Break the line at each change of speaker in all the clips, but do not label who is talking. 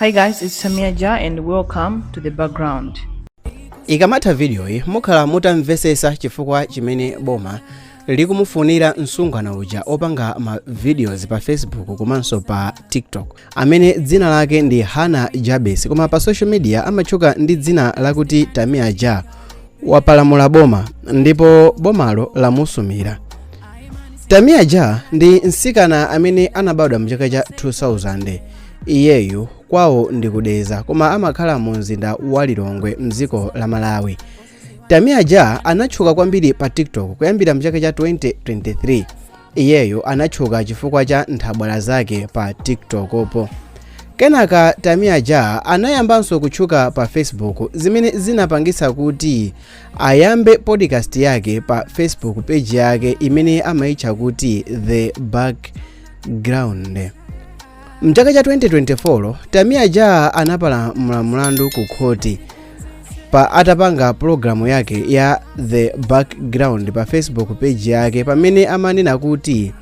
Hi guys, it's Samia Ja and welcome to The Background.
Ikamatha vidiyoyi mukhala mutamvesesa chifukwa chimene boma likumufunira msungwana uja opanga ma videos pa Facebook komanso pa TikTok, amene dzina lake ndi Hannah Jabes koma pa social media amatchuka ndi dzina lakuti Tamia Ja. Wapalamula boma ndipo bomalo lamusumira. Tamia Ja ndi mtsikana amene anabadwa mchaka cha 2000. Iyeyu kwawo ndi ku Dedza koma amakhala mu mzinda wa Lilongwe mdziko la Malawi. Tamia Ja anatchuka kwambiri pa TikTok kuyambira mchaka cha 2023. Iyeyu anatchuka chifukwa cha nthabwala zake pa TikTok po. Kenaka Tamia Ja anayambanso kutchuka pa Facebook, zimene zinapangitsa kuti ayambe podcast yake pa Facebook page yake imene amayitcha kuti The Background. Mchaka cha 2024 Tamia Ja anapalamula mlandu ku khoti pa atapanga pulogalamu yake ya The Background pa Facebook page yake, pamene amanena kuti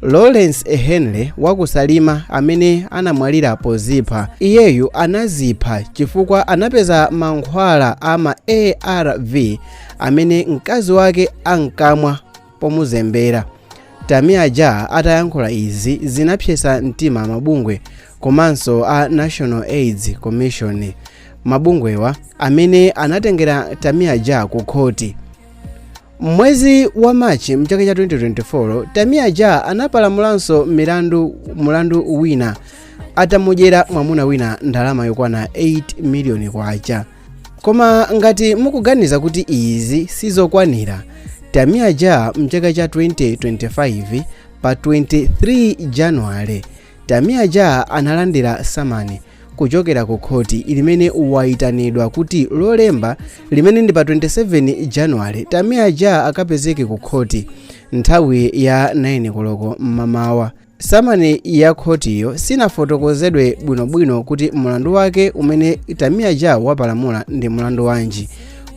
Lawrence Henry wakusalima amene anamwalira pozipha, iyeyu anazipha chifukwa anapeza mankhwala ama ARV amene mkazi wake ankamwa pomuzembera. Tamia Ja atayankhula izi zinapsetsa mtima mabungwe komanso a National AIDS Commission, mabungwewa amene anatengera Tamia Ja ku khoti. Mwezi wa Machi mchaka cha 2024 Tamia Ja anapalamulanso mulandu wina atamudyera mwamuna wina ndalama yokwana 8 miliyoni kwacha. Koma ngati mukuganiza kuti izi sizokwanira, Tamia Ja mchaka cha 2025 pa 23 Januwale, Tamia Ja analandira samani kuchokera ku khoti limene wayitanidwa kuti Lolemba limene ndi pa 27 Januwale Tamia Ja akapezeke ku khoti nthawi ya 9 koloko mmamawa. Samani ya khotiyo sinafotokozedwe bwinobwino kuti mlandu wake umene Tamia Ja wapalamula ndi mlandu wanji,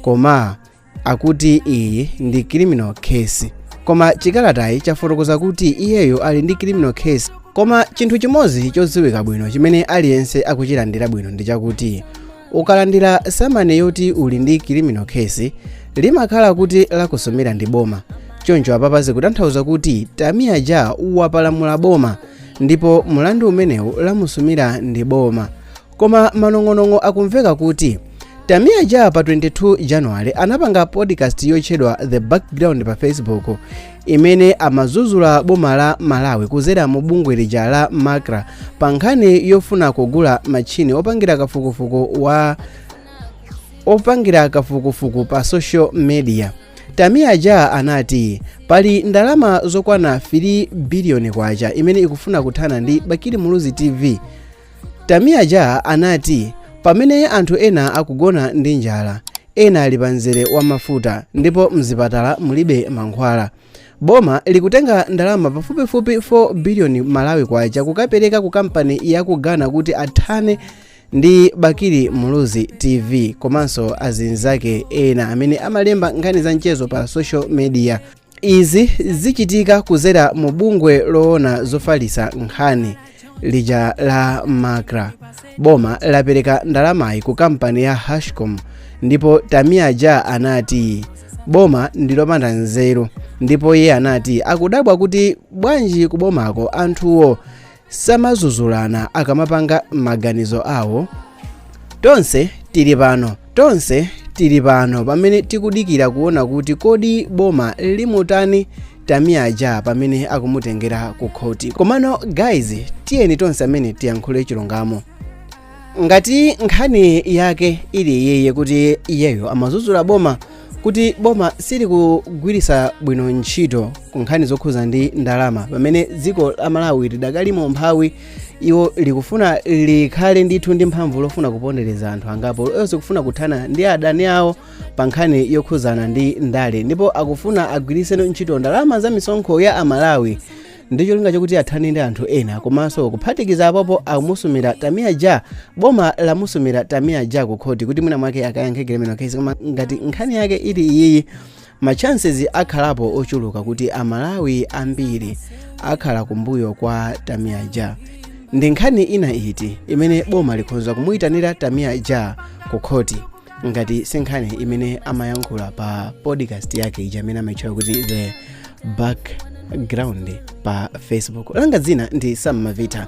koma akuti iyi ndi criminal case. Koma chikalatayi chafotokoza kuti iyeyo ali ndi criminal case. Koma chinthu chimodzi chodziwika bwino chimene aliyense akuchilandira bwino ndi chakuti ukalandira samani yoti uli ndi criminal case, limakhala kuti lakusumira ndi boma. Choncho apapa zikutanthauza kuti Tamia Ja wapalamula boma ndipo mlandu umenewu lamusumira ndi boma. Koma manong'onong'o akumveka kuti Tamia Ja pa 22 Januwale anapanga podcast yotchedwa The Background pa Facebook imene amazuzula boma la Malawi kuzera mu bungwe lija la MACRA pa nkhani yofuna kugula machini opangira kafukufuku pa social media. Tamia Ja anati pali ndalama zokwana 3 biliyoni kwacha imene ikufuna kuthana ndi Bakili Muluzi TV. Tamia Ja anati pamene anthu ena akugona ndi njala, ena ali pa mzere wa mafuta ndipo mzipatala mulibe mankhwala, boma likutenga ndalama pafupifupi 4 biliyoni Malawi kwacha kukapereka ku kampani ya ku Ghana kuti athane ndi Bakili Muluzi TV komanso azinzake ena amene amalemba nkhani za mchezo pa social media. Izi zichitika kuzera mu bungwe loona zofalitsa nkhani lija la MACRA. Boma lapereka ndalamayi ku kampani ya Hashcom, ndipo Tamia Ja anati boma ndilopanda nzeru, ndipo iye anati akudabwa kuti bwanji kubomako anthuwo samazuzulana akamapanga maganizo awo. Tonse tili pano pamene tikudikira kuona kuti kodi boma limutani Tamia Ja pamene akumutengera ku khoti. Komano guys, tiyeni tonse amene tiyankhule chilungamo. Ngati nkhani yake ili iyiyi kuti iyeyo amazuzula boma kuti boma silikugwiritsa bwino ntchito ku nkhani zokhuza ndi ndalama, pamene dziko la Malawi lidakalimo mphawi, iwo likufuna likhale ndithu ndi mphamvu lofuna kupondereza anthu angapo, iwo zikufuna kuthana ndi adani awo pa nkhani yokhuzana ndi ndale, ndipo akufuna agwiritse ntchito ndalama za misonkho ya Amalawi ndi cholinga chokuti athane ndi anthu ena, komanso kuphatikiza apopo amusumira Tamia Ja, boma lamusumira Tamia Ja ku khoti kuti mwina mwake akayankhe criminal case. Koma ngati nkhani yake ili iyiyi, ma chances akhalapo ochuluka kuti Amalawi ambiri akhala kumbuyo kwa Tamia Ja. Ndi nkhani ina iti imene boma likhoza kumuyitanira Tamia Ja ku khoti ngati si nkhani imene amayankhula pa podcast yake ija imene amayitchula kuti The Background pa Facebook? Langa dzina ndi Sam Mavita.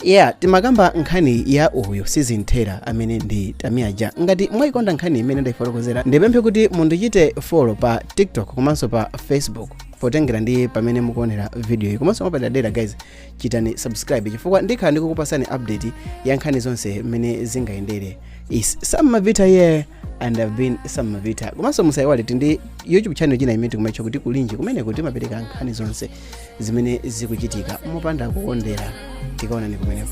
Yeah, timakamba nkhani ya uyu sizinthera amene ndi Tamia Ja. Ngati mwayikonda nkhani imene ndayifotokozera, ndipemphe kuti mundichite follow pa TikTok komanso pa Facebook, potengera ndi pamene mukuonera video iyi. Komanso mwapaderadera guys, chitani subscribe chifukwa ndikhala ndikukupasani update ya nkhani zonse mmene zingayendere. Is Sam Mavita here and I've been Sam Mavita. Komanso musayiwale ndi YouTube channel china imene tikumaitcha kuti Kulinji, kumeneko timapereka nkhani zonse zimene zikuchitika mopanda kukondera. Tikaonani kumeneko.